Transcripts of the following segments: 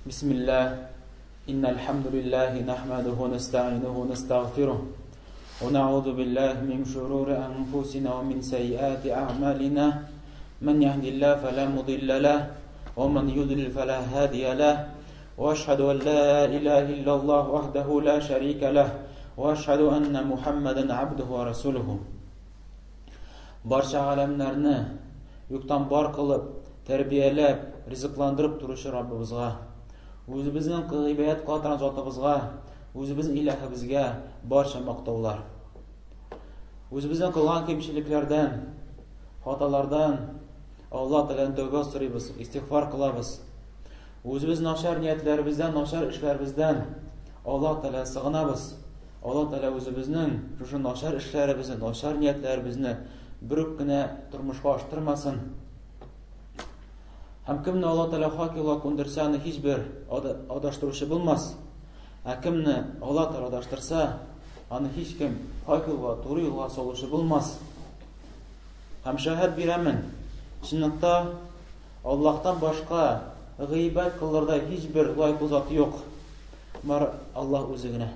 بسم الله إن الحمد لله نحمده ونستعينه ونستغفره ونعوذ بالله من شرور أنفسنا ومن سيئات أعمالنا من يهدي الله فلا مضل له ومن يضلل فلا هادي له وأشهد أن لا إله إلا الله وحده لا شريك له وأشهد أن محمدا عبده ورسوله Барча галәмнәрне юктан бар кылып, тәрбияләп, ризыкландырып торучы Раббыбызга, үзебезнең гыйбадәт кыла торган затыбызга, үзебезнең илаһыбызга барча мактаулар. Үзебезнең кылган кимчелекләрдән, хаталардан Аллаһ Тәгаләдән тәүбә сорыйбыз, истигъфар кылабыз. Үзебез начар ниятләребездән, начар эшләребездән Аллаһ Тәгаләгә сыгынабыз. Аллаһ Тәгалә үзебезнең шушы начар эшләребезне, начар ниятләребезне бер үк кенә тормышка аштырмасын. Һәм кемне Аллаһ Тәгалә хак юлга күндерсә, аны һичбер адаштыручы булмас. Ә кемне Аллаһ Тәгалә адаштырса, аны һичкем хак юлга, туры юлга салучы булмас. Һәм шәһәт бирәмен, чынлыкта Аллаһтан башка гыйбадәт кылырдай һичбер лаеклы зат юк. Бар Аллаһ үзе генә.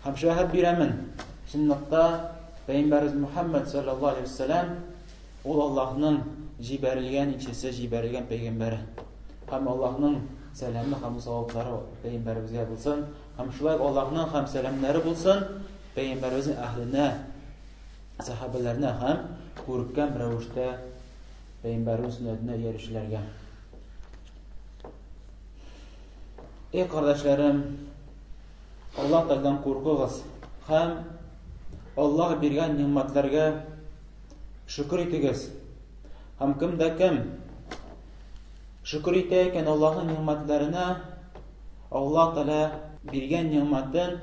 Һәм шәһәт бирәмен, чынлыкта Пәйгамбәребез Мухаммад саллаллаһу алейһи вәсәләм ул Аллаһның җибәрелгән илчесе, җибәрелгән пәйгамбәре. Һәм Аллаһның сәламе һәм салаватлары пәйгамбәребезгә булсын, һәм шулай Аллаһның һәм сәламнәре булсын пәйгамбәребезнең әһленә, сәхабәләренә һәм күркәм рәвештә Пәйгамбәребез сөннәтенә иярүчеләргә. Эй, кардәшләрем, Аллаһ Тәгаләдән куркыгыз һәм Аллаһ биргән нигъмәтләргә шөкер итегез. Һәм кем дә кем шөкер итә икән Аллаһның нигъмәтләренә, Аллаһ Тәгалә биргән нигъмәтен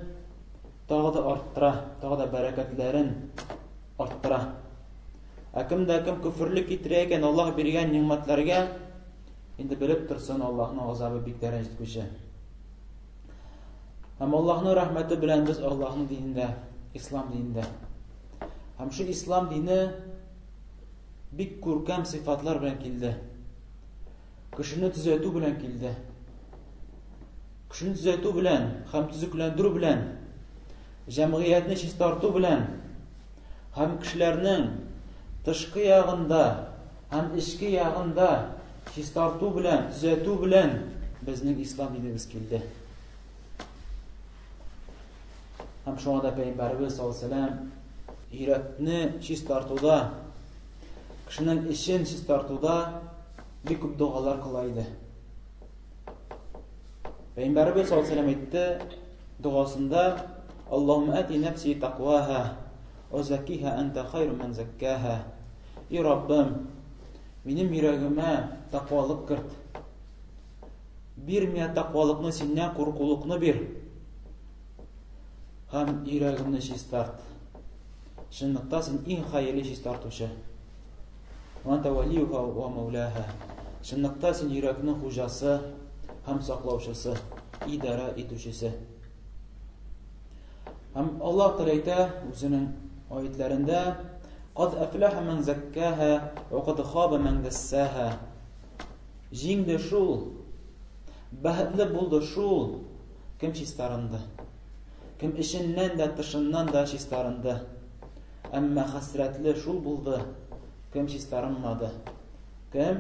тагы да арттыра, тагы да бәрәкәтләрен арттыра. Ә кем дә кем көферлек китерә икән Аллаһ биргән нигъмәтләргә, инде белеп торсын, Аллаһның газабы бик тә рәнҗеткүче. Һәм Аллаһның рәхмәте белән без Аллаһның динендә, ислам динендә. Һәм шул ислам дине бик күркәм сыйфатлар белән килде. Кешене төзәтү белән килде. Кешене төзәтү белән һәм төзекләндерү белән, җәмгыятьне чистарту белән һәм кешеләрнең тышкы ягында һәм эчке ягында чистарту белән, төзәтү белән безнең ислам динебез килде. Һәм шуңа да Пәйгамбәребез саллаллаһу алейһи вәсәлләм йөрәкне чистартуда, кешенең эчен чистартуда бик күп догалар кыла иде. Пәйгамбәребез саллаллаһу алейһи вәсәлләм әйтте догасында: Аллаһумма ати нәфси тaqваха ва заккиха анта хайру ман заккаха. И Раббым, минем йөрәгемә тәкъвалык керт. Бир миңа тәкъвалыкны, синнән куркулыкны бир. Һәм йөрәгемне чистарт. Чынлыкта син иң хәерле чистартучы. Ва валиюха ва мауляха. Чынлыкта син йөрәкнең хуҗасы һәм саклаучысы, идарә итүчесе. Һәм Аллаһ Тәгалә әйтә үзенең аятләрендә: "Кад афлаха ман заккаха ва кад хаба ман дассаха." Җиңде шул, бәхетле булды шул, кем чистарынды. Кем эченнән дә, тышыннан да чистарынды. Әмма хәсрәтле шул булды, кем чистарынмады. Кем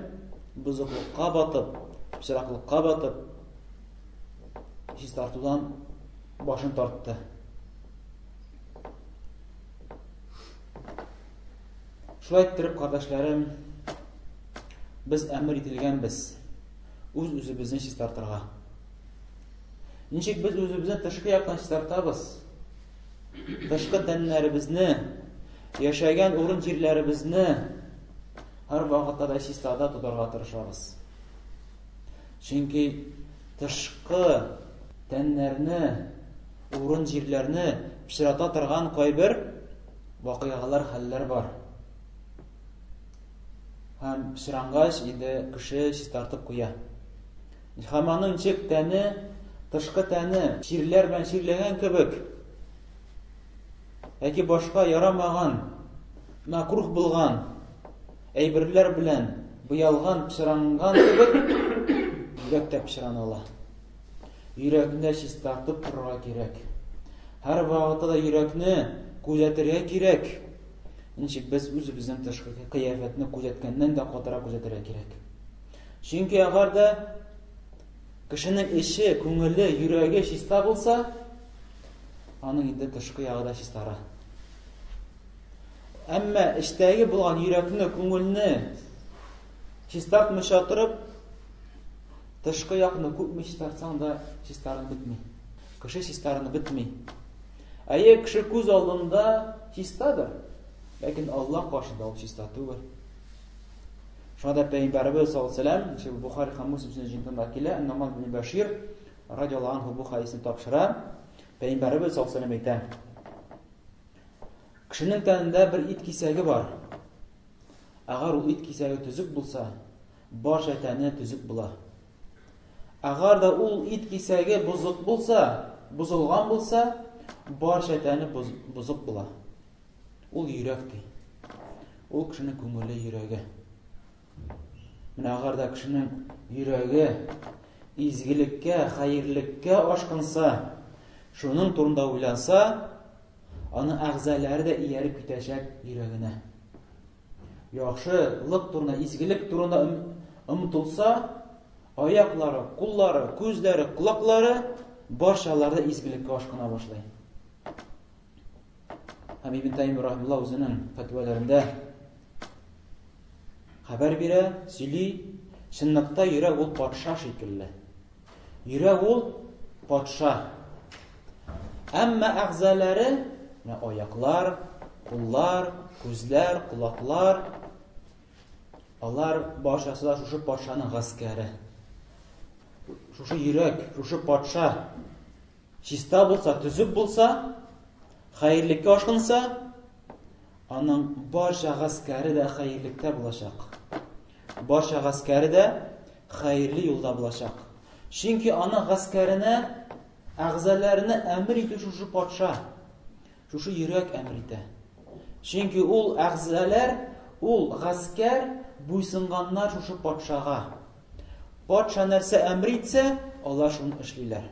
бозыклыкка батып, пычраклыкка батып, чистартудан башын тартты. Шулай иттереп, кардәшләрем, без әмер ителгәнбез үз-үзебезне чистартырга. Ничек без үзебезне тышкы яктан чистартабыз? Тышкы тәннәребезне, яшәгән урын җирләребезне һәр вакытта да чистада тотарга тырышабыз. Чөнки тышкы тәннәрне, урын җирләрне пычрата торган кайбер вакыйгалар, хәлләр бар. Һәм пычрангач, инде кеше чистартып куя. Һәм аның ничек тәне, тышкы тәне чирләр белән чирләгән кебек, яки башка ярамаган, макрух булган әйберләр белән буялган, пычранган кебек, Йөрәк тә пычрана ала. Йөрәкне дә чистартып торырга кирәк. Һәр вакытта да йөрәкне күзәтергә кирәк. Ничек без үзебезнең тышкы кыяфәтне күзәткәннән дә катырак күзәтергә кирәк. Чөнки әгәр дә кешенең эче, күңеле, йөрәге чиста булса, аның инде тышкы ягы да чистара. Әмма эчтәге булган йөрәкне, күңелне чистартмыйча торып, тышкы якны күпме чистартсаң да чистарынып бетми. Кеше чистарынып бетми. Әйе, кеше күз алдында чистадыр, ләкин Аллаһ каршында ул чиста түгел. Шуңа да Пәйгамбәребез саллаллаһу алейһи ва сәлләм, Бухари һәм Муслим җыентыгында килә, Нуман бин Башир радиаллаһу анһу бу хәдисне тапшыра. Пәйгамбәребез саллаллаһу алейһи ва сәлләм әйтә: Кешенең тәнендә бер ит кисәге бар. Әгәр ул ит кисәге төзек булса, барча тәне төзек була. Әгәр дә ул ит кисәге бозык булса, бозылган булса, барча тәне бозык була. Ул йөрәк ди. Ул кешенең күңеле, йөрәге. Менә әгәр дә кешенең йөрәге изгелеккә, хәерлеккә ашкынса, шуның турында уйланса, аның әгъзалары да ияреп китәчәк йөрәгенә. Яхшылык турында, изгелек турында омтылса, аяклары, куллары, күзләре, колаклары барчалары да изгелеккә ашкына башлый. Һәм Ибн Таймия рахимулла үзенең фәтвәләрендә хәбәр бирә, сөйли, чынлыкта йөрәк ул патша шикелле. Йөрәк ул патша. Әмма әгъзалары, менә аяклар, куллар, күзләр, колаклар, алар барчасы да шушы патшаның гаскәре. Шушы йөрәк, шушы патша Чиста булса, төзек булса, хәерлеккә ашкынса, аның барча гаскәре дә хәерлектә булачак. Барча гаскәре дә хәерле юлда булачак. Чөнки аның гаскәренә, әгъзаларына әмер итү шушы патша, шушы йөрәк әмер итә. Чөнки ул әгъзалар, ул гаскәр буйсынганнар шушы патшага. Патша нәрсә әмер итсә, алар шуны эшлиләр.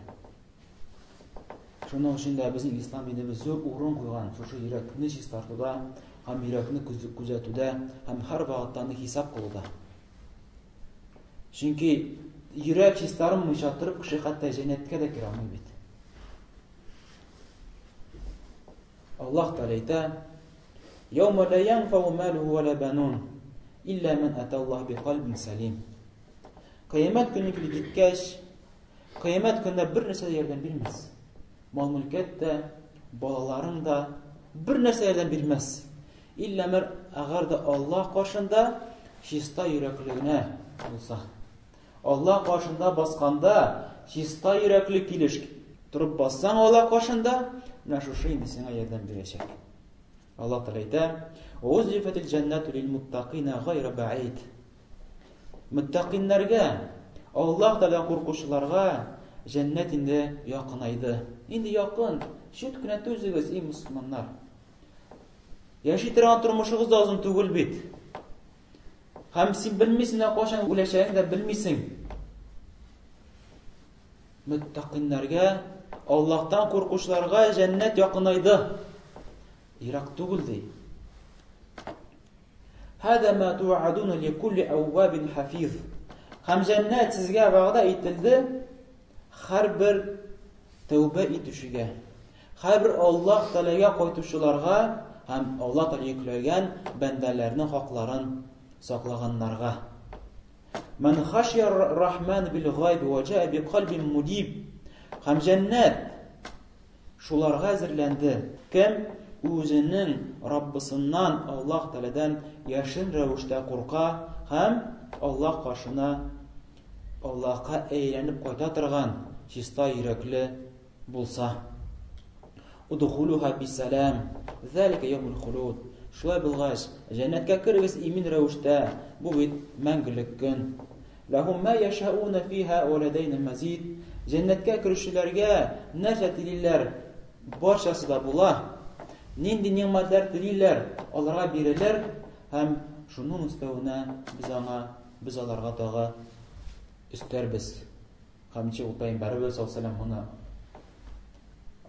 Шуның өчен дә безнең ислам динебез зур урын куйган шушы йөрәкне чистартуда һәм йөрәкне күзәтүдә һәм һәр вакытта аны хисап кылуда. Чөнки йөрәк чистарынмыйча торып кеше хәтта җәннәткә дә керә алмый бит. Аллаһ Тәгалә әйтә: "Яума ла янфау малу ва ла банун, илля ман ата Аллаһ би кальбин салим." Кыямәт көне килеп җиткәч, кыямәт көнендә бер нәрсә дә ярдәм бирмәс. Мал-мөлкәт тә, балаларың да бер нәрсә ярдәм бирмәс. Илля мер әгәр дә Аллаһ каршында чиста йөрәкле генә булса. Аллаһ каршында басканда чиста йөрәкле килеш торып бассаң Аллаһ каршында, менә шушы инде сиңа ярдәм бирәчәк. Аллаһ Тәгалә әйтә: "Узлифатил җәннәту лил муттакина гайра баид." Муттакиннәргә, Аллаһ Тәгаләдән куркучыларга җәннәт инде якынайды. Инде якын, чүт кенә түзегез, эй мөселманнар. Яши торган тормышыгыз да озын түгел бит. Һәм син белмисең дә кайчан үләчәгеңне дә белмисең. Мөттәкыйннәргә, Аллаһтан куркучыларга җәннәт якынайды. Ерак түгел ди. Һәдә ма туадуна ликулли әввабин хафиз. Һәм җәннәт сезгә вәгъдә ителде һәрбер тәүбә итүчегә, һәрбер Аллаһ Тәгаләгә кайтучыларга һәм Аллаһ Тәгалә йөкләгән бәндәләрнең хакларын саклаганнарга. Ман хашия рахман бил гайб ва җаа би кальбин мудиб. Һәм җәннәт шуларга әзерләнде, кем үзенең Раббысыннан, Аллаһ Тәгаләдән яшерен рәвештә курка һәм Аллаһ каршына Аллаһка әйләнеп кайта торган чиста йөрәкле булса. Удхулуха бисалам, залика яумул хулуд. Шулай булгач, җәннәткә керегез имин рәвештә, бу бит мәңгелек көн. Ләһум ма яшауна фиһа ва ләдәйна мазид. Җәннәткә керүчеләргә нәрсә телиләр, барчасы да була. Нинди нигъмәтләр телиләр, аларга бирелер һәм шуның өстәвенә без аңа, без аларга тагы. өстәрбез. Һәм ничек ул пәйгамбәребез саллаллаһу алейһи моны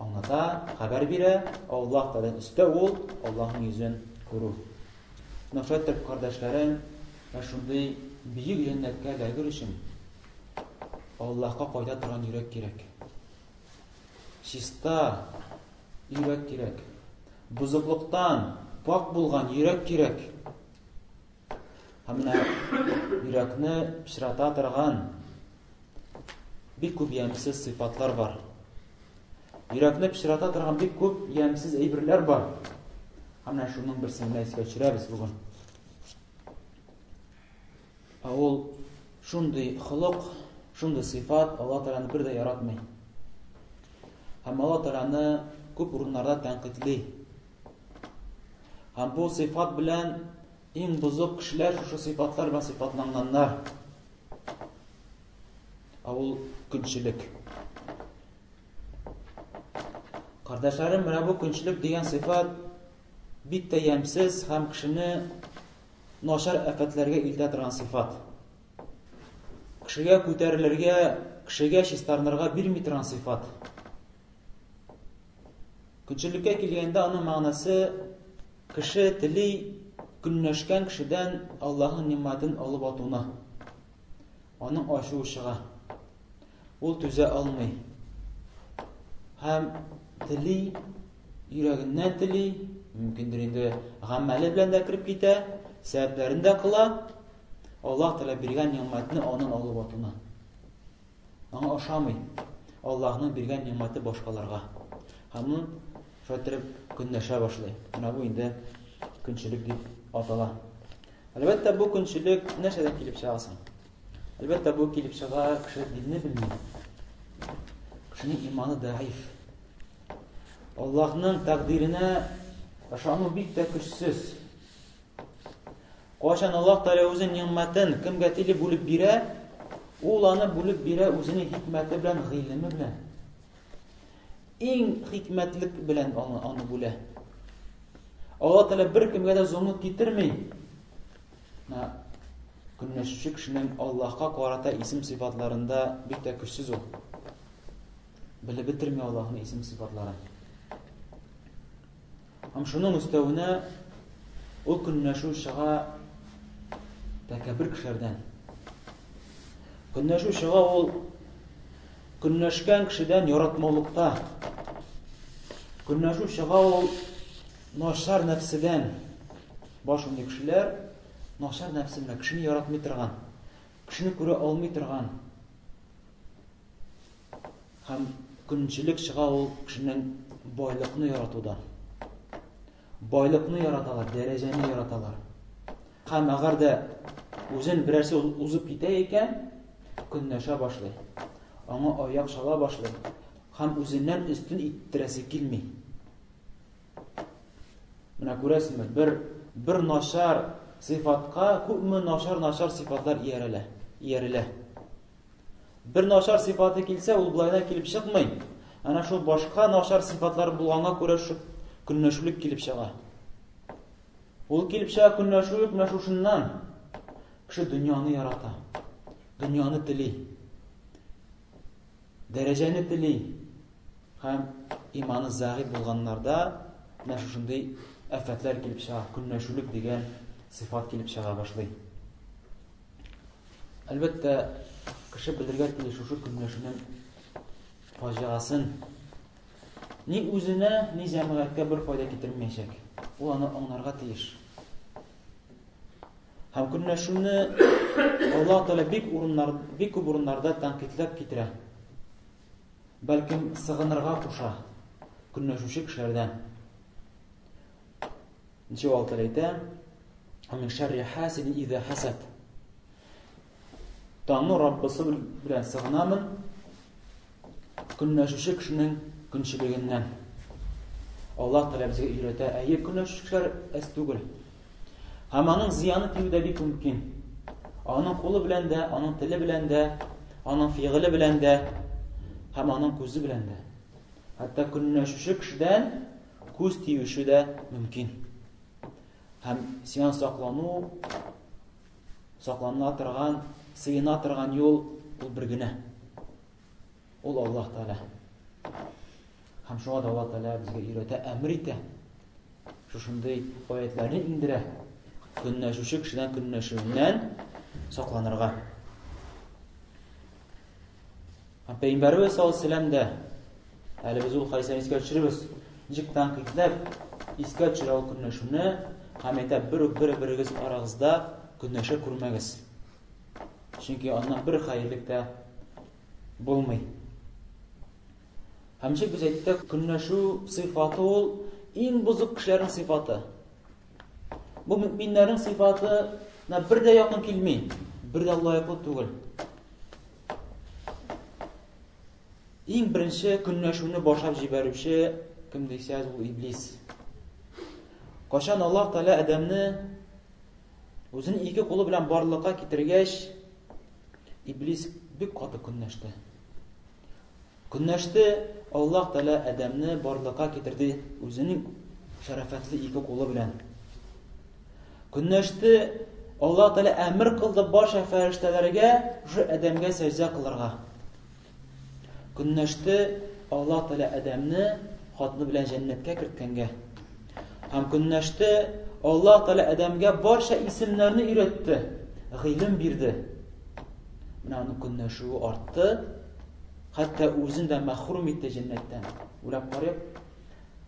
аңлата, хәбәр бирә, Аллаһ Тәгаләдән өстә ул Аллаһның йөзен күрү. Менә шулай итеп, кардәшләрем, менә шундый бөек җәннәткә эләгер өчен Аллаһка кайта торган йөрәк кирәк. Чиста йөрәк кирәк. Бозыклыктан пак булган йөрәк кирәк. Һәм менә йөрәкне пычрата торган бик күп ямьсез сыйфатлар бар. Йөрәкне пычрата торган бик күп ямьсез әйберләр бар. Һәм менә шуның берсен генә искә төшерәбез бүген. Ә ул шундый холык, шундый сыйфат Алла Тәгаләне бер дә яратмый. Һәм Алла Тәгаләне күп урыннарда тәнкыйтьли. Һәм бу сыйфат белән иң бозык кешеләр шушы сыйфатлар белән сыйфатланганнар. Ә ул көнчелек. Кардәшләрем, менә бу көнчелек дигән сыйфат бик тә ямьсез һәм кешене начар афәтләргә илтә торган сыйфат. Кешегә күтәрелергә, кешегә чистарынырга бирми торган сыйфат. Көнчеллеккә килгәндә аның мәгънәсе кеше тели көнләшкән кешедән Аллаһның нимәтен алып атуны. Аның ачуы чыга. Ул түзә алмый. Һәм тели, йөрәгеннән тели, мөмкиндер инде гамәле белән дә кереп китә, сәбәпләрен дә кыла. Аллаһ Тәгалә биргән нимәтне аннан алып атуны. Аңа ошамый Аллаһның биргән нигъмәте башкаларга. Һәм ул шулай иттереп көнләшә башлый. Менә бу инде көнчелек дип атала. Әлбәттә, бу көнчелек нәрсәдән килеп чыга соң? Әлбәттә, бу килеп чыга, кеше динне белми. Кешенең иманы даиф. Аллаһның тәкъдиренә ышану бик тә көчсез. Кайчан Аллаһ Тәгалә үзенең нигъмәтен кемгә тели бүлеп бирә, ул аны бүлеп бирә үзенең хикмәте белән, гыйлеме белән. Иң хикмәтлек белән аны, аны бүлә. Аллаһ Тәгалә бер кемгә дә золымлык китерми. Менә көнләшүче кешенең Аллаһка карата исем сыйфатларында бик тә көчсез ул. Белеп бетерми Аллаһның исем сыйфатларын. Һәм шуның өстәвенә ул көнләшү чыга тәкәббер кешеләрдән. Көнләшү чыга ул көнләшкән кешедән яратмаулыкта. Көнләшү чыга ул начар нәфседән. Бар шундый кешеләр начар нәфсе белән кешене яратмый торган, кешене күрә алмый торган. Һәм көнчелек чыга ул кешенең байлыкны яратудан. Байлыкны яраталар, дәрәҗәне яраталар. Һәм әгәр дә үзен берәрсе узып китә икән, көнләшә башлый. Аңа аяк чала башлый. Һәм үзеннән өстен иттерәсе килми. Менә күрәсезме, бер бер начар сыйфатка күпме начар-начар сыйфатлар иярелә, иярелә. Бер начар сыйфаты килсә, ул болай да килеп чыкмый. Әнә шул башка начар сыйфатлар булганга күрә шул көнләшүлек килеп чыга. Ул килеп чыга көнләшүлек менә шушыннан. Кеше дөньяны ярата. Дөньяны тели. Дәрәҗәне тели. Һәм иманы зәгыйфь булганнарда менә шушындый афәтләр килеп чыга, көнләшүлек дигән сыйфат килеп чыга башлый. Әлбәттә, кеше белергә тиеш шушы көнләшүнең фаҗигасын. Ни үзенә, ни җәмгыятькә бер файда китермәячәк. Ул аны аңларга тиеш. Һәм көнләшүне Аллаһ Тәгалә бик урыннар, бик күп урыннарда тәнкыйтьләп китерә. Бәлкем сыгынырга куша көнләшүче кешеләрдән. Ничек Аллаһ Тәгалә әйтә? Мин шәрри хасидин иза хасад. Таңны Раббысы белән сыгынамын көнләшүче кешенең көнчелегеннән. Аллаһ Тәгалә безгә өйрәтә, әйе, көнләшүче кешеләр әз түгел. Һәм аның зыяны тию дә бик мөмкин. Аның кулы белән дә, аның теле белән дә, аның фигыле белән дә һәм аның күзе белән дә. Хәтта көнләшүче кешедән күз тиюче дә мөмкин. Һәм сиңа саклану, саклана торган, сыена торган юл Ул бер генә. Ул Аллаһ Тәгалә. Һәм шуңа да Аллаһ Тәгалә безгә өйрәтә, әмер итә. Шушындый аятларны иңдерә. Көнләшүче кешедән көнләшүеннән сакланырга. Һәм Пәйгамбәребез саллаллаһу алейһи вәсәлләм дә әле без ул хәдисне искә төшеребез. Ничек тәнкыйтьләп искә төшерә ул көнләшүне һәм әйтә, бер үк бер-берегез арагызда көнләшә күрмәгез. Чөнки аннан бер хәерлек тә булмый. Һәм ничек без әйттек, көнләшү сыйфаты ул иң бозык кешеләрнең сыйфаты. Бу мөминнәрнең сыйфатына бер дә якын килми, бер дә лаеклы түгел. Иң беренче көнләшүне башлап җибәрүче кем дисәгез, ул иблис. Кайчан Аллаһ Тәгалә Адәмне үзенең ике кулы белән барлыкка китергәч, иблис бик каты көнләште. Көнләште, Аллаһ Тәгалә Адәмне барлыкка китерде үзенең шәрәфәтле ике кулы белән. Көнләште, Аллаһ Тәгалә әмер кылды барча фәрештәләргә шушы Адәмгә сәҗдә кылырга. Көнләште, Аллаһ Тәгалә Адәмне хатыны белән җәннәткә керткәнгә. Һәм көнләште, Аллаһ Тәгалә Адәмгә барча исемнәрне өйрәтте, гыйлем бирде. Менә аның көнләшүе артты, хәтта үзен дә мәхрүм итте җәннәттән. Уйлап карыйк,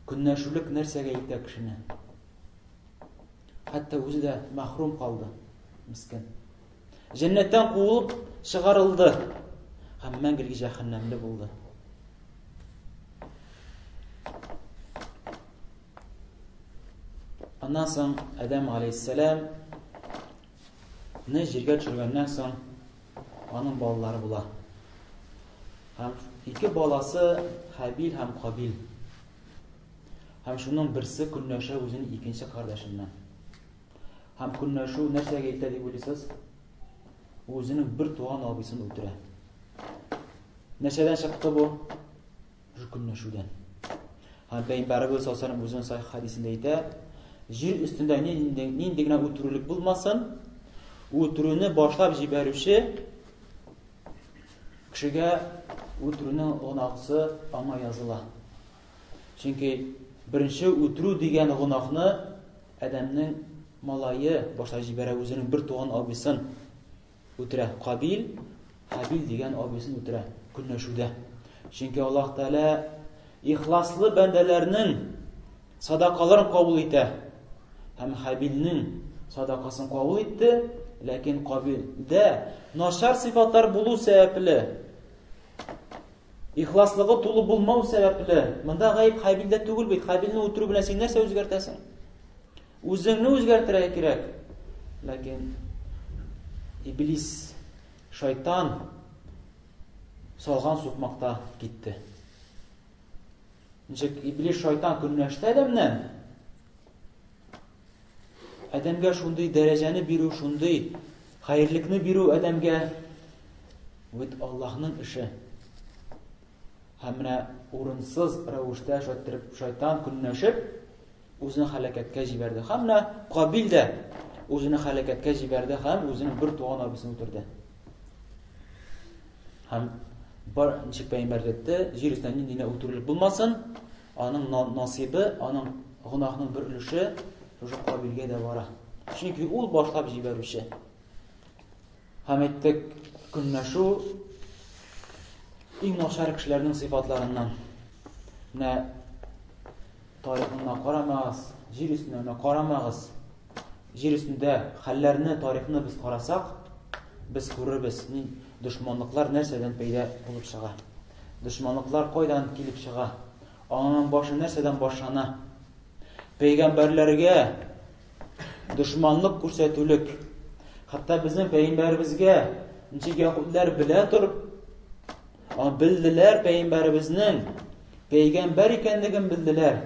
көнләшүлек нәрсәгә илтә кешене? Хәтта үзе дә мәхрүм калды, мискен. Җәннәттән куылып чыгарылды һәм мәңгелек җәһәннәмле булды. Аннан соң Адәм алейһиссәлам не җиргә төшергәннән соң аның балалары була. Һәм ике баласы Хәбил һәм Кабил. Һәм шуның берсе көнләшә үзенең икенче кардәшеннән. Һәм көнләшү нәрсәгә илтә дип уйлыйсыз? Ул үзенең бер туган абыйсын үтерә. Нәрсәдән чыкты бу? Шул көнләшүдән. Һәм Пәйгамбәребез саллаллаһу алейһи үзенең сахих хәдисендә әйтә, җир өстендә нинди, нинди генә үтерүлек булмасын, үтерүне башлап җибәрүче кешегә үтерүнең гөнаһысы аңа языла. Чөнки беренче үтерү дигән гөнаһны Адәмнең малае башлап җибәрә, үзенең бер туган абыйсын үтерә. Кабил, Хабил дигән абыйсын үтерә көнләшүдә. Чөнки Аллаһ Тәгалә ихласлы бәндәләрнең садакаларын кабул итә. Һәм Хабилнең садакасын кабул итте, ләкин Кабилдә начар сыйфатлар булу сәбәпле Ихласлыгы тулы булмау сәбәпле, монда гаеп Хәбилдә түгел бит. Хәбилне үтерү белән син нәрсә үзгәртәсең? Үзеңне үзгәртергә кирәк. Ләкин иблис, шайтан салган сукмакта китте. Ничек иблис шайтан көнләште адәмнән? Адәмгә шундый дәрәҗәне бирү, шундый хәерлекне бирү адәмгә бит Аллаһның эше. Һәм менә урынсыз рәвештә шайтырып шайтан көнләшеп үзен һәлакәткә җибәрде. Һәм менә Кабил дә үзен һәлакәткә җибәрде һәм үзенең бер туган абыйсын үтерде. Һәм бар ничек пәйгамбәр әйтте, җир өстендә нинди генә үтерүлек булмасын, аның насыйбы, аның гөнаһының бер өлеше шушы Кабилгә дә бара. Чөнки ул башлап җибәрүче. Һәм әйттек, көнләшү иң начар кешеләрнең сыйфатларыннан. Менә тарихына карамагыз, җир өстенә генә карамагыз. Җир өстендә хәлләрне, тарихны без карасак, без күрербез, ни дошманлыклар нәрсәдән пәйда булып чыга. Дошманлыклар кайдан килеп чыга? Аның башы нәрсәдән башлана? Пәйгамбәрләргә дошманлык күрсәтүлек. Хәтта безнең пәйгамбәребезгә ничек яһүдләр белә торып, белделәр пәйгамбәребезнең пәйгамбәр икәнлеген белделәр.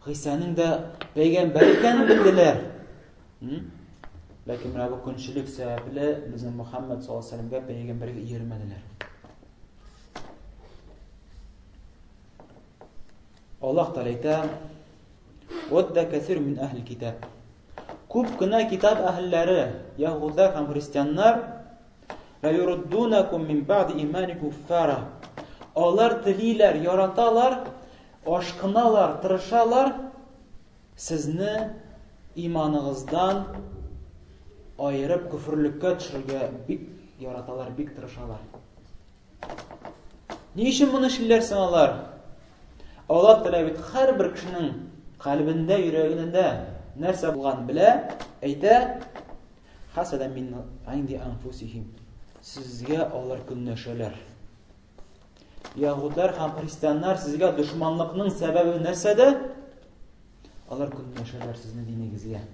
Гыйсаның да пәйгамбәр икәнен белделәр. Ләкин менә бу көнчелек сәбәпле безнең Мөхәммәд саллаллаһу алейһи вәсәлләмгә пәйгамбәргә иярмәделәр. Аллаһ Тәгалә әйтә: "Вадда кәсир мин әһлил китап". Күп кенә китап әһелләре, яһүдләр һәм христианнар, Ва юруддунакум мин ба'ди иманикум куффара. Алар телиләр, яраталар, ашкыналар, тырышалар сезне иманыгыздан аерып көферлеккә төшерергә бик яраталар, бик тырышалар. Ни өчен моны эшлиләр соң алар? Аллаһ Тәгалә бит һәрбер кешенең кальбендә, йөрәгендә нәрсә булганын белә, әйтә, Хасада мин инди анфусихим. Сезгә алар көнләшәләр. Яһүдләр һәм христианнар сезгә дошманлыкның сәбәбе нәрсәдә? Алар көнләшәләр сезнең динегезгә.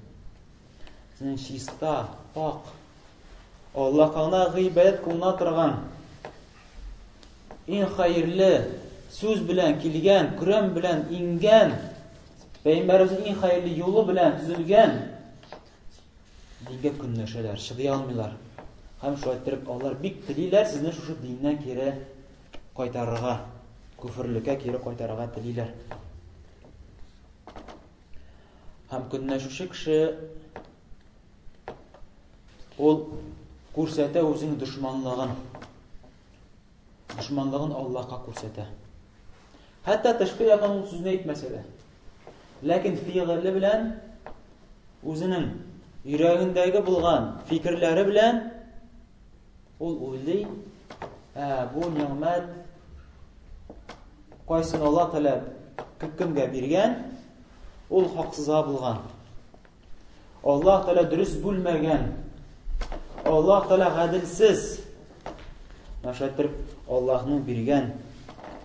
Сезнең чиста, пак, Аллаһка гына гыйбадәт кылына торган иң хәерле сүз белән килгән, Коръән белән иңгән, Пәйгамбәребезнең иң хәерле юлы белән төзелгән дингә көнләшәләр, чыдый алмыйлар. Һәм шулай иттереп алар бик телиләр сезне шушы диннән кире кайтарырга, күферлеккә кире кайтарырга телиләр. Һәм көнләшүче кеше ул күрсәтә үзенең дошманлыгын. Дошманлыгын Аллаһка күрсәтә. Хәтта тышкы яктан ул сүзне әйтмәсә дә. Ләкин фигыле белән үзенең йөрәгендәге булган фикерләре белән ул уйлый, ә бу нигъмәт кайсын Алла Тәгалә кемгә биргән, ул хаксызга булган. Аллаһ Тәгалә дөрес бүлмәгән. Аллаһ Тәгалә гаделсез. Менә шулай иттереп Аллаһның биргән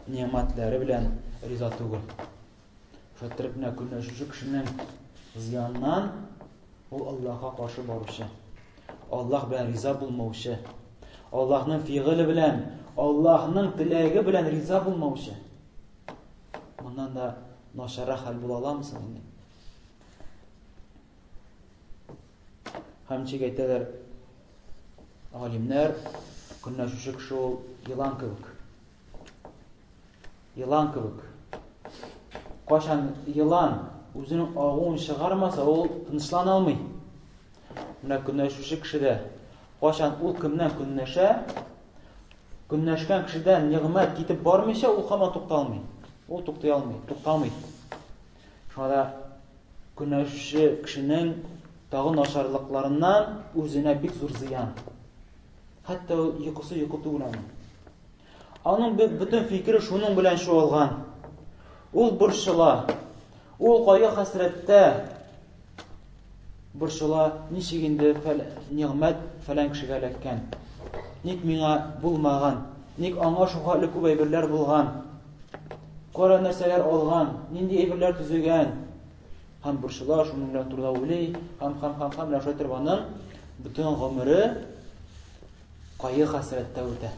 нигъмәтләре белән риза түгел. Шулай иттереп менә көнләшүче кешенең зыяннан ул Аллаһка каршы баручы. Аллаһ белән риза булмаучы. Аллаһның фигыле белән, Аллаһның теләге белән риза булмаучы. Моннан да начаррак хәл була аламы соң инде? Һәм ничек әйтәләр галимнәр, көнләшүче кеше ул елан кебек. Елан кебек. Кайчан елан үзенең агуын чыгармаса, ул тынычлана алмый. Менә көнләшүче кеше дә кайчан ул кемнән көнләшә, көнләшкән кешедән нигъмәт китеп бармыйча, ул һаман тукталмый. Ул туктый алмый, туктамый. Шуңа да көнләшүче кешенең тагы начарлыкларыннан үзенә бик зур зыян. Хәтта ул йокысы йокы түгел аның. Аның бөтен фикере шуның белән чуалган. Ул борчыла. Ул кайгы хәсрәттә борчыла, ничек инде нигъмәт фәлән кешегә эләккән. Ник миңа булмаган? Ник аңа шул күп әйберләр булган? Кара нәрсәләр алган, нинди әйберләр төзегән. Һәм борчыла, шуның белән турыда уйлый, һәм һәм һәм һәм менә шулай итеп аның бөтен гомере кайгы хәсрәттә үтә.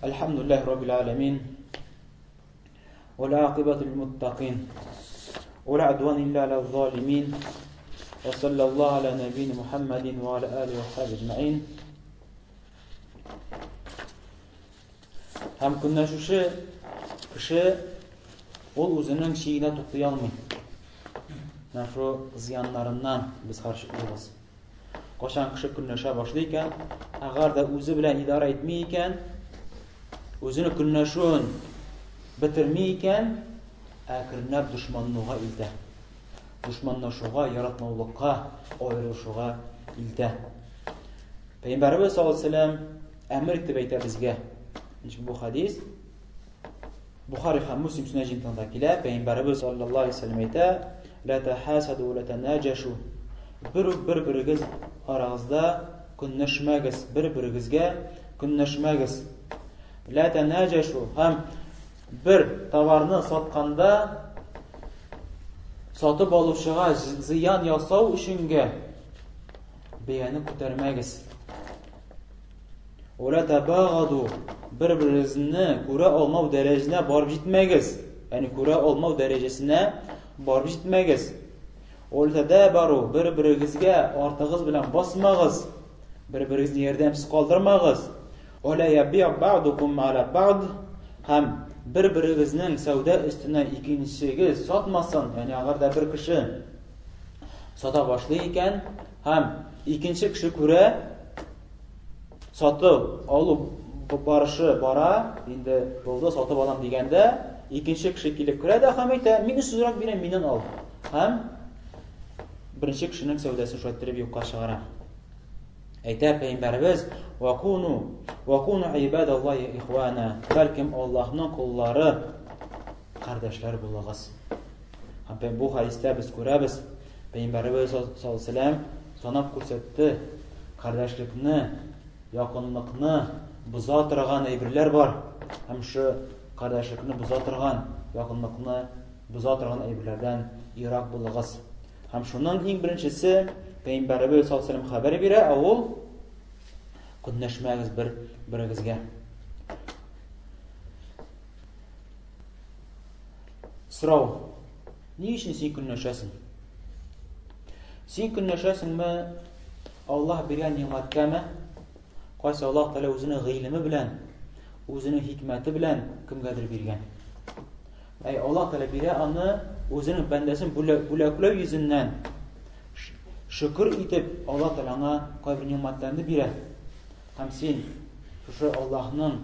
Әлхәмдүлилләһ раббил аләмин. والعاقبة للمتقين ولا عدوان إلا على الظالمين وصلى الله على نبينا محمد وعلى آله وصحبه أجمعين. Һәм көнләшүче кеше ул үзенең чигенә туктый алмый. Менә шул зыяннарыннан без каршы. Кайчан кеше көнләшә башлый икән, әгәр дә үзе белән идарә итми икән, үзенең көнләшүен бетерми икән, әкренләп дошманлыгга илтә. Дошманлашуга, яратмаулыкка, аерылышуга илтә. Пәйгамбәребез саллаллаһу алейһи вәсәлләм әмер итеп әйтә безгә. Ничек бу хадис? Бухари һәм Муслим сөннәт җыентыгында килә, Пәйгамбәребез саллаллаһу алейһи вәсәлләм әйтә: "Ла тахасаду ва ла танаҗашу." Бер үк бер-берегез арагызда көнләшмәгез, бер-берегезгә көнләшмәгез. Ла танаҗашу һәм бер товарны сатканда сатып алучыга зыян ясау өченгә бәяне күтәрмәгез. Ула табагаду, бер-берегезне күрә алмау дәрәҗәсенә барып җитмәгез. Ягъни күрә алмау дәрәҗәсенә барып җитмәгез. Ула тадабару, бер-берегезгә артыгыз белән басмагыз. Бер-берегезне ярдәмсез калдырмагыз. Ва ла ябиъ ба'дукум аля ба'д, һәм бер-берегезнең сәүдә өстенә икенчегез сатмасын, ягъни әгәр дә бер кеше сата башлый икән, һәм икенче кеше күрә, сатып алу барышы бара, инде булды, сатып алам дигәндә, икенче кеше килеп керә дә һәм әйтә, мин өсезрәк бирәм, миннән ал. Һәм беренче кешенең сәүдәсен шулай иттереп юкка чыгара. Әйтә пәйгамбәребез, "Вакуну, вакуну ибадаллаһи ихвана", бәлкем Аллаһның коллары кардәшләр булыгыз. Һәм бу хәдистә без күрәбез, пәйгамбәребез саллаллаһу алейһи вәсәлләм санап күрсәтте, кардәшлекне, якынлыкны боза торган әйберләр бар. Һәм шу кардәшлекне боза торган, якынлыкны боза торган әйберләрдән ерак булыгыз. Һәм шуның иң беренчесе Пәйгамбәребез саллаллаһу алейһи хәбәр бирә, ә ул көнләшмәгез бер берегезгә. Сорау. Ни өчен син көнләшәсең? Син көнләшәсеңме Аллаһ биргән нигъмәткәме? Кайсы Аллаһ Тәгалә үзенең гыйлеме белән, үзенең хикмәте белән кемгәдер биргән. Әй, Аллаһ Тәгалә бирә аны үзенең бәндәсен бүләкләү йөзеннән. Шөкер итеп, Аллаһ Тәгалә аңа кайбер нигъмәтләрне бирә. Һәм син шушы Аллаһның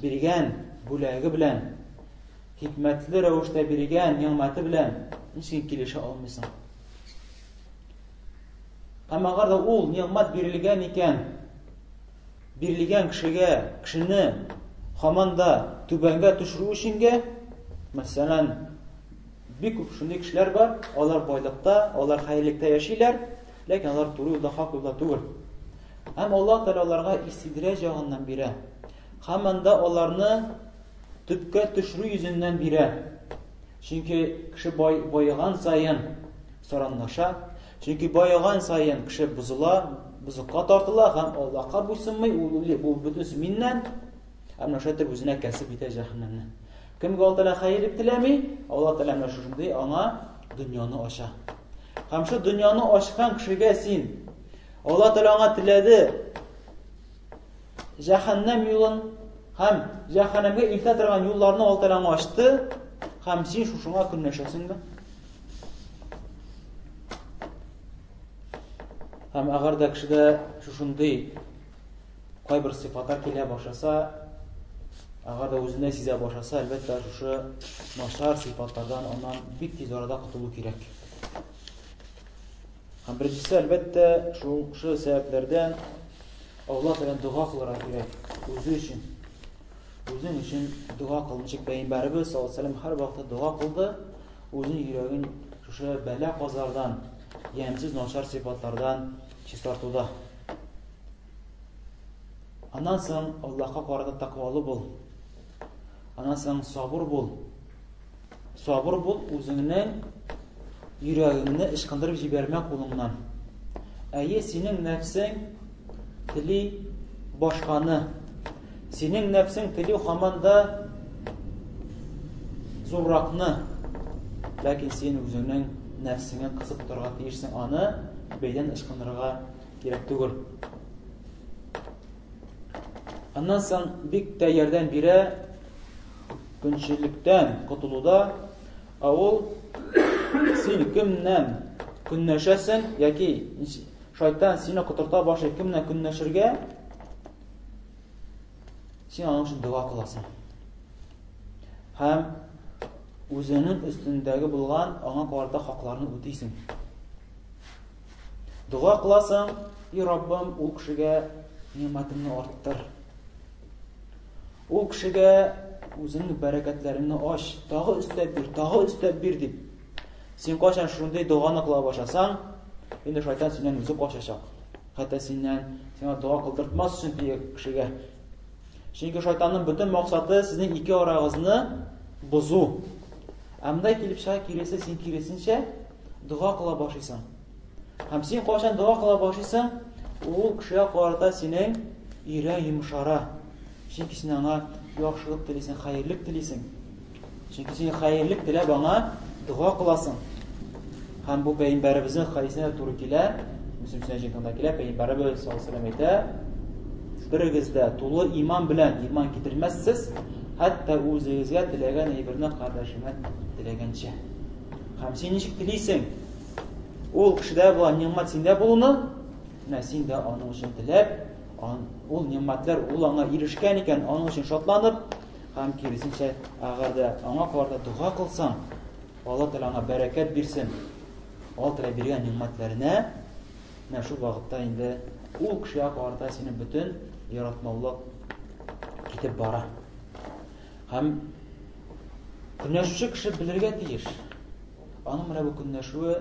биргән бүләге белән, хикмәтле рәвештә биргән нигъмәте белән ничек килешә алмыйсың? Һәм әгәр дә ул нигъмәт бирелгән икән, бирелгән кешегә, кешене һаман да түбәнгә төшерү өченгә, мәсәлән, бик күп шундый кешеләр бар, алар байлыкта, алар хәерлектә яшиләр, ләкин алар туры юлда, хак юлда түгел. Һәм Аллаһ Тәгалә аларга истидраҗ ягыннан бирә. Һәм анда аларны төпкә төшерү йөзеннән бирә. Чөнки кеше бай, баеган саен саранлаша, Чөнки баеган саен кеше бозыла, бозыкка тартыла һәм Аллаһка буйсынмый, ул уйлый, бу бөтенесе миннән, һәм менә шулай итеп үзенә кәсеп итә җәһәннәмне. Кемгә Аллаһ Тәгалә хәерлек теләми, Аллаһ Тәгалә менә шушындый аңа дөньяны ача. Һәм шул дөньяны ачкан кешегә син Аллаһ Тәгалә аңа теләде җәһәннәм юлын һәм җәһәннәмгә илтә торган юлларны Аллаһ Тәгалә аңа ачты, һәм син шушыңа көнләшәсеңме? Һәм әгәр дә кешедә шушындый кайбер сыйфатлар килә башласа, әгәр дә үзендә сизә башласа, әлбәттә, шушы начар сыйфатлардан аннан бик тиз арада котылу кирәк. Һәм беренчесе, әлбәттә, шушы сәбәпләрдән Аллаһ белән дога кылырга кирәк үзе өчен. Үзең өчен дога кыл. Ничек пәйгамбәребез саллаллаһу алейһи вәсәлләм һәрвакыт дога кылды, үзенең йөрәген шушы бәла-казалардан, ямьсез начар сыйфатлардан чистартуда. Аннан соң Аллаһка карата тәкъвалы бул. Аннан соң сабыр бул. Сабыр бул, үзеңнең йөрәгеңне ычкындырып җибәрмә кулыңнан. Әйе, синең нәфсең тели башканы. Синең нәфсең тели һаман да зурракны. Ләкин син үзеңнең нәфсеңә кысып торырга тиешсең, аны бәйдән ычкындырырга кирәк түгел. Аннан соң бик тә ярдәм бирә көнчелектән котылуда, ә ул син кемнән көнләшәсең яки шайтан сине котырта башлый кемнән көнләшергә, син аның өчен дога кыласың. Һәм үзеңнең өстендәге булган аңа карата хакларны үтисең. Дога кыласың, и Раббым, ул кешегә нигъмәтеңне арттыр. Ул кешегә үзеңнең бәрәкәтләреңне ач, тагы өстәп бир, тагы өстәп бир дип. Син кайчан шундый доганы кыла башласаң, инде шайтан синнән үзе качачак. Хәтта синнән сиңа дога кылдыртмас өчен теге кешегә. Чөнки шайтанның бөтен максаты сезнең ике арагызны бозу. Ә монда килеп чыга киресе, син киресенчә дога кыла башлыйсың. Һәм син кайчан дога кыла башлыйсың, ул кешегә карата синең йөрәгең йомшара. Чөнки син аңа яхшылык телисең, хәерлек телисең. Чөнки син хәерлек теләп аңа дога кыласың. Һәм бу пәйгамбәребезнең хәдисенә туры килә. Мөслим сөннәт җыентыгында килә, пәйгамбәребез саллаллаһу алейһи вәсәлләм әйтә. берегез дә тулы иман белән иман китермәссез, хәтта үзегезгә теләгән әйберне кардәшеңә теләгәнчә. Һәм син ничек телисең? Ул кешедә булган нигъмәт синдә булуны, менә син дә аның өчен теләп, ул нигъмәтләр ул аңа ирешкән икән, аның өчен шатланып, һәм киресенчә, әгәр дә аңа карата дога кылсаң, Алла Тәгалә аңа бәрәкәт бирсен. Алла Тәгалә биргән нигъмәтләренә менә шул вакытта инде ул кешегә карата синең бөтен яратмаулык китеп бара. Һәм көнләшүче кеше белергә тиеш. Аның менә бу көнләшүе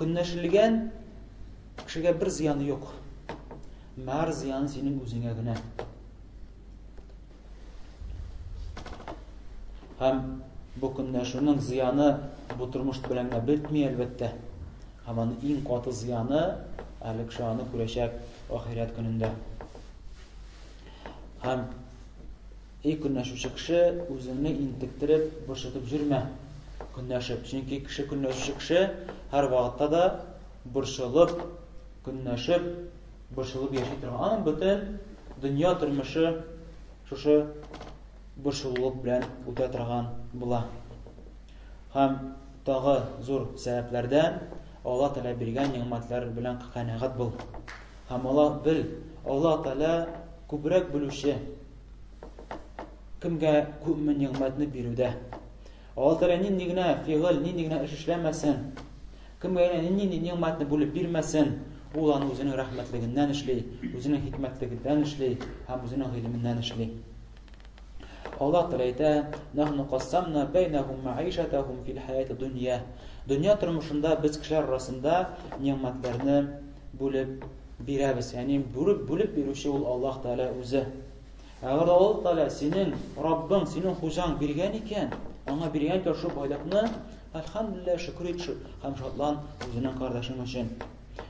көнләшелгән кешегә бер зыяны юк. Мәгәр зыяны синең үзеңә генә. Һәм бу көнләшүнең зыяны бу тормыш белән генә бетми, әлбәттә. Һәм аның иң каты зыяны әле кеше аны күрәчәк ахирәт көнендә. Һәм эй көнләшүче кеше, үзеңне интектереп, борчытып йөрмә көнләшеп. Чөнки кеше көнләшүче кеше һәр вакытта да борчылып, көнләшеп, борчылып яши торган. Аның бөтен дөнья тормышы шушы борчылулык белән үтә торган була. Һәм тагы зур сәбәпләрдән Алла Тәгалә биргән нигъмәтләр белән канәгать бул. Һәм Алла бел, Алла Тәгалә күбрәк белүче, кемгә күпме нигъмәтне бирүдә. Алла Тәгалә нинди генә фигыль, нинди генә эш эшләмәсен, кемгә генә нинди нигъмәтне бүлеп бирмәсен, ул аны үзенең рәхмәтлегеннән эшли, үзенең хикмәтлегеннән эшли һәм үзенең гыйлеменнән эшли. Аллаһ Тәгалә әйтә: "Нахну кассамна бәйнәһум мәгыйшәтәһум фил хаяти дөнья". Дөнья тормышында без кешеләр арасында нигъмәтләрне бүлеп бирәбез. Ягъни бүлеп бүлеп бирүче ул Аллаһ Тәгалә үзе. Әгәр Аллаһ Тәгалә синең Раббың, синең хуҗаң биргән икән, аңа биргән икән шул байлыкны, әлхәмдүлилләһ, шөкер ит һәм шатлан үзенең кардәшең өчен.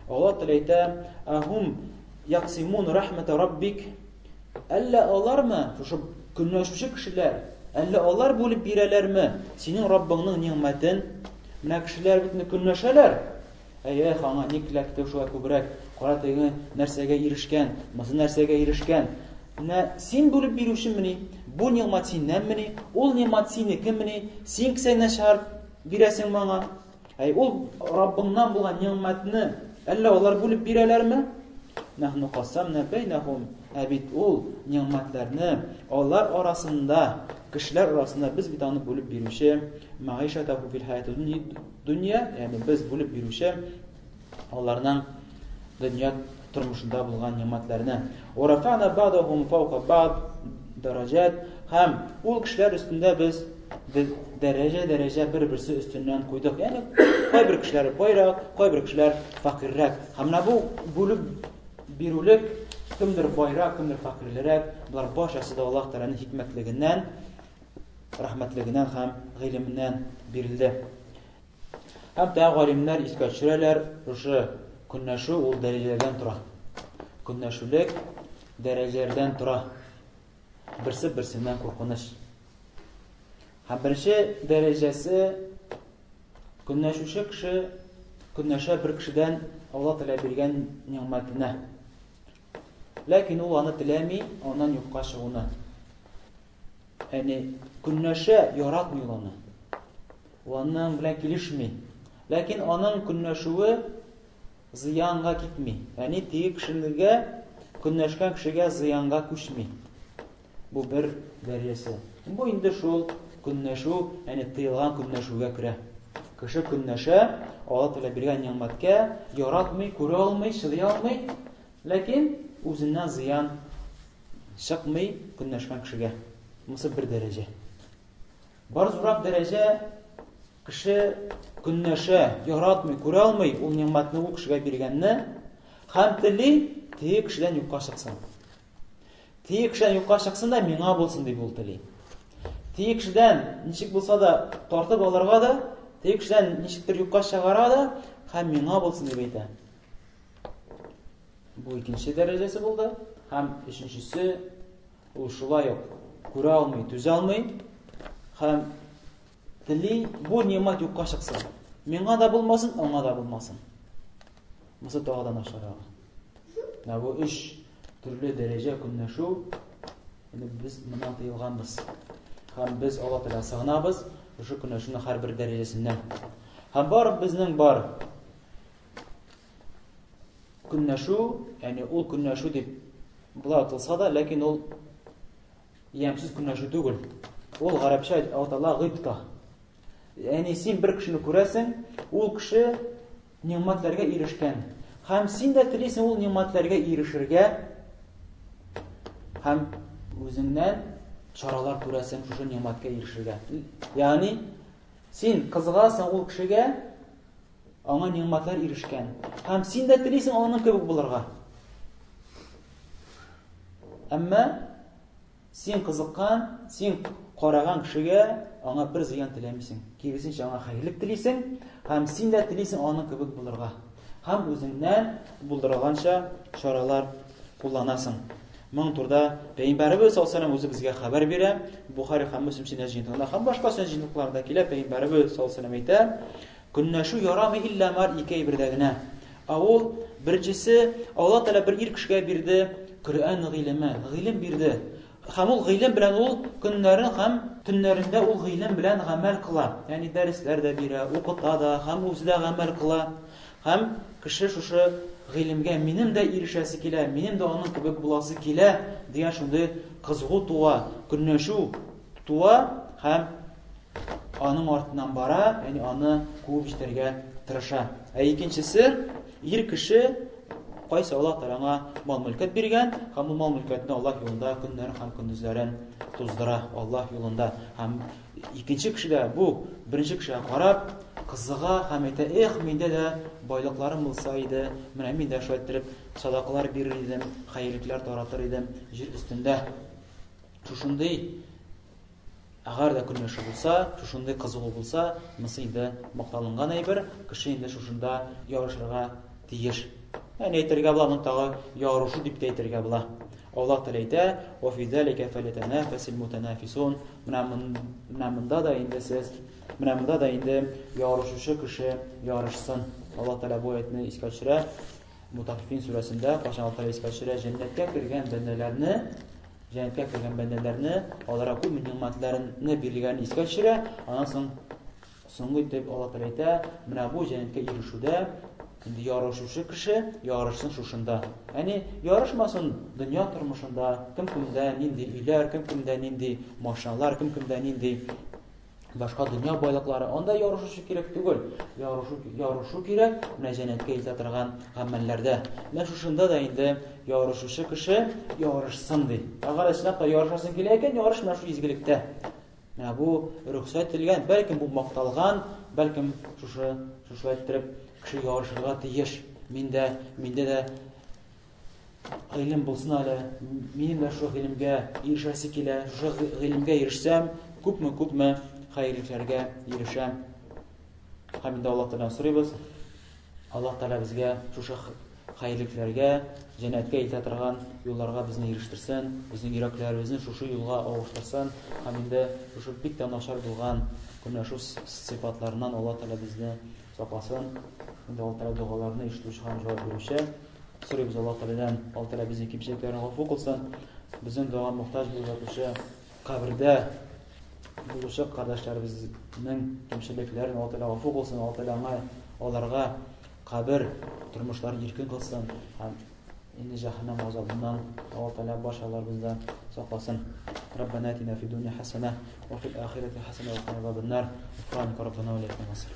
Аллаһ Тәгалә әйтә: "Ахум яксимун рахмата раббик". Әллә алармы, шушы көнләшүче кешеләр, әллә алар бүлеп бирәләрме синең Раббыңның нигъмәтен? Менә кешеләр бит инде көнләшәләр. Әй, эх, аңа ник эләкте шулай күбрәк? Кара теге нәрсәгә ирешкән, монысы нәрсәгә ирешкән. Менә син бүлеп бирүчемени? Бу нигъмәт синнәнмени? Ул нигъмәт синекемени? Син кесәңнән чыгарып бирәсең моңа. Әй, ул Раббыңнан булган нигъмәтне әллә алар бүлеп бирәләрме? Нахну кассамна бәйнәһум. Ә бит ул нигъмәтләрне алар арасында, кешеләр арасында без бит аны бүлеп бирүче, мәгыйшәтәһу фил хаяти дөнья, ягъни без бүлеп бирүче аларның дөнья тормышында булган нигъмәтләрне. Ва рафана бa'дахум фawqa бa'д дараҗат һәм ул кешеләр өстендә без дәрәҗә-дәрәҗә бер-берсе өстеннән куйдык. Ягъни кайбер кешеләр байрак, кайбер кешеләр фәкыйрьрәк. Һәм менә бу бүлеп бирүлек кемдер байрак, кемдер фәкыйрьрәк, болар барчасы да Аллаһ Тәгаләнең хикмәтлегеннән, рәхмәтлегеннән һәм гыйлеменнән бирелде. Һәм тагы галимнәр искә төшерәләр, шушы көнләшү ул дәрәҗәләрдән тора. Көнләшүлек дәрәҗәләрдән тора. Берсе берсеннән куркыныч. Һәм беренче дәрәҗәсе көнләшүче кеше көнләшә бер кешедән Алла Тәгалә биргән нигъмәтенә. Ләкин ул аны теләми, аннан юкка чыгуны. Әни көнләшә, яратмый ул аны. Ул аның белән килешми. Ләкин аның көнләшүе зыянга китми. Әни теге кешегә, көнләшкән кешегә зыянга күчми. Бу бер дәрәҗәсе. Бу инде шул көнләшү, әни тыелган көнләшүгә керә. Кеше көнләшә, Алла Тәгалә биргән нигъмәткә яратмый, күрә алмый, чыдый алмый, ләкин үзеннән зыян чыкмый көнләшкән кешегә. Монысы бер дәрәҗә. Бар зуррак дәрәҗә кеше көнләшә, яратмый, күрә алмый ул нигъмәтне ул кешегә биргәнне һәм тели теге кешедән юкка чыксын. Теге кешедән юкка чыксын да миңа булсын дип ул тели. Теге кешедән ничек булса да тартып алырга да, теге кешедән ничектер юкка чыгара да һәм миңа булсын дип әйтә. Бу икенче дәрәҗәсе булды. Һәм өченчесе ул шулай ук күрә алмый, түзә алмый һәм тели бу нигъмәт юкка чыксын. Миңа да булмасын, аңа да булмасын. Монысы тагы да начаррагы. Менә бу өч Төрле дәрәҗә көнләшү, инде без моннан тыелганбыз. Һәм без Алла Тәгалә сыгынабыз шушы көнләшүнең һәрбер дәрәҗәсеннән. Һәм бар безнең бар көнләшү, ягъни ул көнләшү дип була атылса да, ләкин ул ямьсез көнләшү түгел. Ул гарәпчә атала гыйбта. Ягъни син бер кешене күрәсең, ул кеше нигъмәтләргә ирешкән. Һәм син дә телисең ул нигъмәтләргә ирешергә. Һәм үзеңнән чаралар күрәсең шушы нигъмәткә ирешергә. Ягъни син кызыгасың ул кешегә, аңа нигъмәтләр ирешкән. Һәм син дә телисең аның кебек булырга. Әмма Син кызыккан, син караган кешегә аңа бер зыян теләмисең. Киресенчә, аңа хәерлек телисең һәм син дә телисең аның кебек булырга. Һәм үзеңнән булдырганча чаралар кулланасың. Моның турыда Пәйгамбәребез саллаллаһу алейһи үзе безгә хәбәр бирә. Бухари һәм Мөслим сөннәт җыентыгында һәм башка сөннәт җыентыкларында килә. Пәйгамбәребез саллаллаһу алейһи әйтә: Көнләшү ярамый иллә бар ике әйбердә генә. Ә ул, беренчесе, Алла Тәгалә бер ир кешегә бирде Коръән гыйлеме, гыйлем бирде. Һәм ул гыйлем белән ул көннәрен һәм төннәрендә ул гыйлем белән гамәл кыла. Ягъни дәресләр дә бирә, укыта да һәм үзе дә гамәл кыла. Һәм кеше шушы гыйлемгә минем дә ирешәсе килә, минем дә аның кебек буласы килә дигән шундый кызыгу туа, көнләшү туа һәм аның артыннан бара, ягъни аны куып җитәргә тырыша. Ә икенчесе, ир кеше, кайсы Аллаһ Тәгалә аңа мал-мөлкәт биргән, һәм ул мал-мөлкәтне Аллаһ юлында көннәрен һәм көндезләрен туздыра Аллаһ юлында. Һәм икенче кеше дә бу беренче кешегә карап, кызыга һәм әйтә, эх, миндә дә байлыкларым булса иде, менә мин дә шулай иттереп садакалар бирер идем, хәерлекләр таратыр идем җир өстендә. Шушындый Әгәр дә көнләшү булса, шушындый кызыгу булса, монысы инде макталынган әйбер, кеше инде шушында ярышырга тиеш. Яни әйтергә була, моны тагы ярышу дип тә әйтергә була. Аллаһ Тәгалә әйтә: "Ва фи залика фалятанафасил мутанафисун". Менә менә монда да инде сез, менә монда да инде ярышучы кеше ярышсын. Аллаһ Тәгалә бу аятны искә төшерә. Мутаффифин сүрәсендә кайчан Аллаһ Тәгалә искә төшерә җәннәткә кергән бәндәләрне Җәннәткә кергән бәндәләрне, аларга күпме нигъмәтләрне бирелгәнен искә төшерә, аннан соң соңгы итеп Алла Тәгалә әйтә, менә бу җәннәткә ирешүдә инде ярышучы кеше ярышсын шушында. Ягъни ярышмасын дөнья тормышында, кем кемдә нинди өйләр, кем кемдә нинди машиналар, кем кемдә нинди башка дөнья байлыклары. Анда ярышучы кирәк түгел. Ярышу, ярышу кирәк, менә җәннәткә илтә торган гамәлләрдә. Менә шушында да инде ярышучы кеше ярышсын ди. Әгәр чынлап та ярышасың килә икән, ярыш менә шул изгелектә. Менә бу рөхсәт ителгән, бәлкем бу макталган, бәлкем шушы шушылай иттереп кеше ярышырга тиеш. Мин дә, миндә дә гыйлем булсын әле, минем дә шул гыйлемгә ирешәсе килә, шушы гыйлемгә ирешсәм, күпме-күпме хәерлекләргә ирешәм. Һәм инде Аллаһ Тәгаләдән сорыйбыз, Аллаһ Тәгалә безгә шушы хәерлекләргә, җәннәткә илтә торган юлларга безне ирештерсен, безнең йөрәкләребезне шушы юлга авыштырсын һәм инде шушы бик тә начар булган көнләшү сыйфатларыннан Аллаһ Тәгалә безне сакласын. Инде Аллаһ Тәгалә догаларны ишетүче һәм җавап бирүче. Сорыйбыз Аллаһ Тәгаләдән, Аллаһ Тәгалә безнең кимчелекләрне гафу кылсын. Безнең дога мохтаҗ булып ятучы кабердә булучы кардәшләребезнең кимчелекләрен Аллаһ Тәгалә гафу кылсын, Аллаһ Тәгалә аңа аларга кабер тормышларын иркен кылсын һәм инде җәһәннәм газабыннан Аллаһ Тәгалә барчаларыбызны да сакласын. Раббана атина фид дунья хасана ва фил ахирати хасана ва кина азабан нар. Гуфранка раббана ва иләйкал масир.